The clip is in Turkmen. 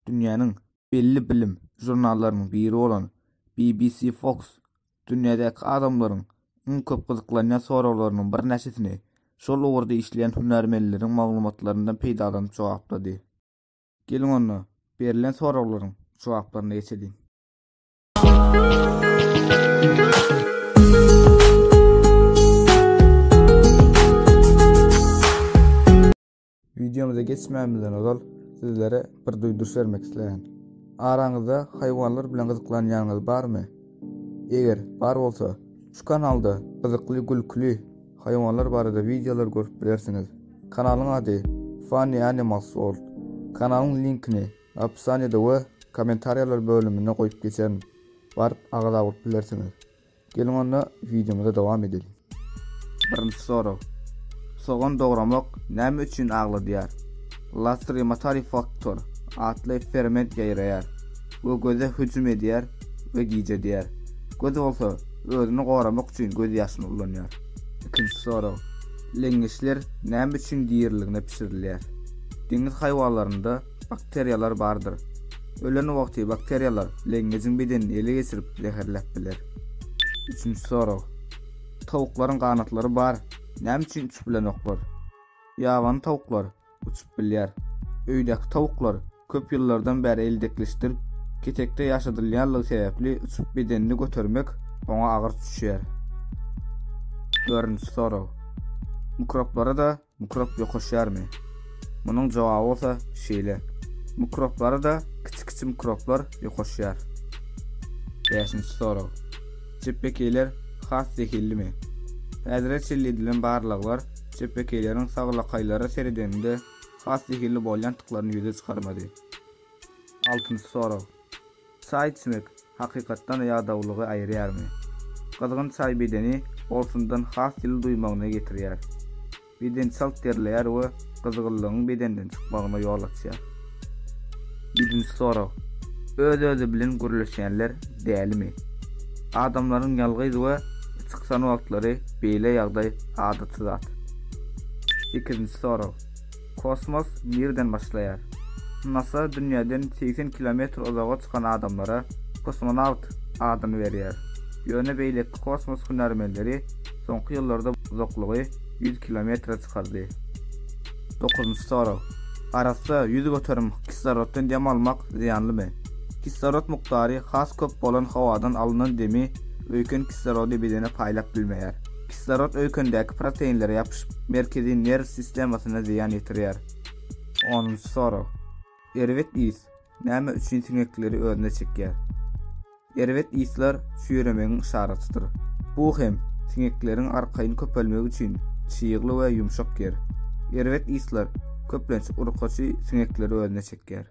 Dünýäniň belli bilim žurnallarynyň biri bolan BBC Fox dünýädäki adamlaryň iň köp gyzyklanýan soraglarynyň birnäçesini şol ugurda işleýän hünärmenleriň maglumatlaryndan peýdalanyp jogaplady. Geliň onda, berlen soraglaryň jogaplaryna geçeliň. Wideomyza geçmänimizden ozal sizlere bir duýduryş bermek isleýän. Araňyzda haýwanlar bilen gyzyklanýanyňyz barmy? Eger bar bolsa, şu kanalda gyzykly gülküli haýwanlar barada wideolar görüp bilersiňiz. Kanalyň ady Funny Animals World. Kanalyň linkini opisaniýada we kommentariýalar bölüminde goýup geçerin. Baryp agza bolup bilersiňiz. Geliň onda wideomyza dowam edeliň. Birinji sorag. Sogan dogramak näme üçin agladýar? Lacrimatary faktor atly ferment ýaýraýar we göze hüjüm edýär we gijedýär. Göz bolsa özüni goramak üçin göz ýaşyny ulanýar. Ikinji sorag. Leňňeçler näme üçin diriligine bişirilýär? Deňiz haýwanlarynda bakteriýalar bardyr. Ölen wagty bakteriýalar leňňejiň bedenini ele geçirip zäherläp biler. Üçünji sorag. Towuklaryň ganatlary bar, näme üçin uçup bilenoklar? Ýabany towuklar uçup bilýär. Öýdäki towuklar köp ýyllardan bäri eldekleşdirip, ketekde ýaşadylýanlygy sebäpli uçup bedenini götermek oňa agyr düşýär. Dördünji sorag. Mikroblara-da Mikrop ýokaşýarmy? Munuň jogaby bolsa şeýle. Mikroblara-da kiçi-kiçi mikroblar ýokaşýar. Bäşinji sorag. Çepbekeýler has zehillimi? Häzire çenli edilen barlaglar çepbekeýleriň saglakaýlara seredeninde has zehilli bolýandyklaryny ýüze çykarmady. Altynjy sorag. Çaý içmek hakykatdan ýadawlygy aýyrýarmy? Gyzgyn çaý bedeni bolsundan has ýyly duýmagyna getirýär. Beden çalt derleýär we gyzgynlygyň bedenden çykmagyna ýol açýar. Ýedinji sorag. Öz-özi bilen gürleşýänler dälimi? Adamlaryň ýalgyz we içgysgyn wagtlary beýle ýagdaý adaty zat. Sekizinji sorag. Kosmos nireden başlaýar? NASA dünýäden 80 kilometr uzaga çykan adamlara kosmonawt adyny berýär. Ýöne beýleki kosmos hünärmenleri soňky ýyllarda uzaklygy 100 kilometre çykardy. Dokuzynjy sorag. Arassa 100% kisloroddan dem almak zyýanlymy? Kislorod mukdary has köp bolan howadan alnan demi öýken kislorody bedene paýlap bilmeýär. Kislorod öýkendäki proteinlere ýapyşyp, merkezi nerw sistemasyna zyýan ýetirýär. Onunjy sorag. Erbet ys näme üçin siňekleri özüne çekýär? Erbet yslar çüýremegiň yşaratydyr. Bu hem siňekleriň arkaýyn köpelmegi üçin çygly we ýumşak ýer. Erbet yslar köplenç urkaçy siňekleri özüne çekýär.